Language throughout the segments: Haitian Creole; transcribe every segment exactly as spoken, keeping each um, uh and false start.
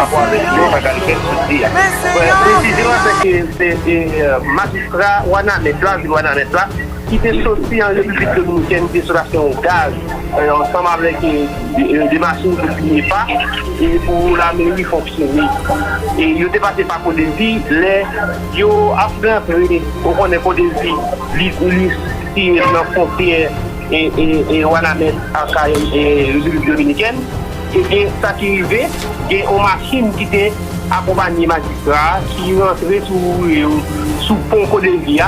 Avèk nou, pa ka fè sou di a. Presizyon an, se ke se, e, e, majistra Wanament la, vil Wanament la, ki te soti an Repiblik Dominikèn, ki te sot achte yon gaz, e, ansanm avèk, e, de, e, de machin pou pye pa, e pou lameri fonksyone. E yo te pase pa Kodevi, lè yo ap rantre, ou konnen Kodevi, li, li siye nan fwontyè, e, e, e Wanament ak, e, Repiblik Dominikèn. Ebyen, sa ki rive, gen yon machin ki te akonpanye majistra a, ki rantre sou ouvriye yo, sou pon Kodevi a.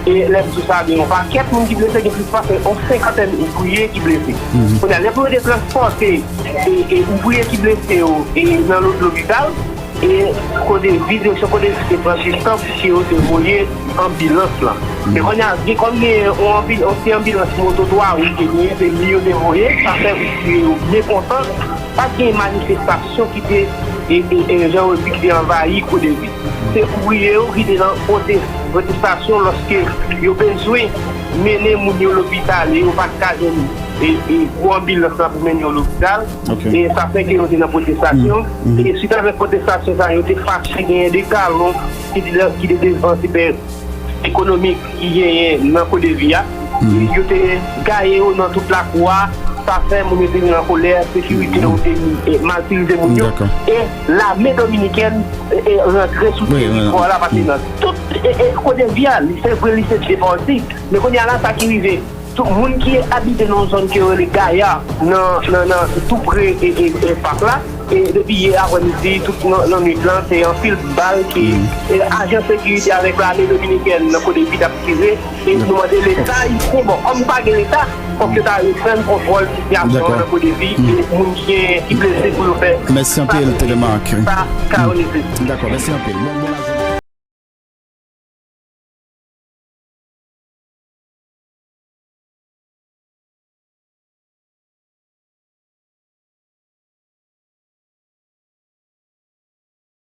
E lè m di sa, gen yon pakèt moun ki blese, gen plis pase yon senkantèn ouvriye ki blese. Kounye a, lè pou yo te transpòte, e, e ouvriye ki blese yo, e nan lo-, lopital, e Kodevi, direksyon Kodevi te pran distans, se yo te voye anbilans lan. Men kounye a, gen kòm gen yon anbil-, yon ti anbilans moto twa wi te genyen, se li yo te voye, sa fè ouvriye yo byen kontan. Pa t gen manifestasyon ki te, e, e, e, jan yo di, ki te anvayi Kodevi. Se ouvriye yo ki te nan pwote-, pwotestasyon lòske yo bezwen mennen moun yo lopital e yo pa t ka jwenn, e, e, gwo anbilans la pou mennen yo lopital. E sa fè ke yo te nan pwotestasyon. E swit avèk pwotestasyon sa, yo te fache, genyen de kalon ki te, ki te devan sipè ekonomik ki genyen nan Kodevi a. Yo te gaye yo nan tout lakou a. Sa fè moun yo te vin an kolè, sekirite yo te, e, matirize moun yo. E lame dominikèn, e, e, rantre sou teritwa la, pase nan tout, e, e, Kodevi a, li se vre, li se de pati. Men kounye a la, sa ki rive, tout moun ki abite nan yon zòn ke yo rele Gaya, nan, nan, nan, tou pre, e, e, e, pak la, e depi yè aprèmidi, tout nan, nan nwit lan, se anpil bal ke, e, ajan sekirite avèk lame dominikèn nan Kodevi t ap tire, e nou mande Leta, i se bon, kòm pa gen Leta, fòk yo ta reprann kontwòl sitiyasyon an nan Kodevi, e moun ki gen, ki blese pou yo fè. Mèsi anpil, Telemark. Sa ka yo nesesite. Dakò, mèsi anpil. Bon, bon lajounen.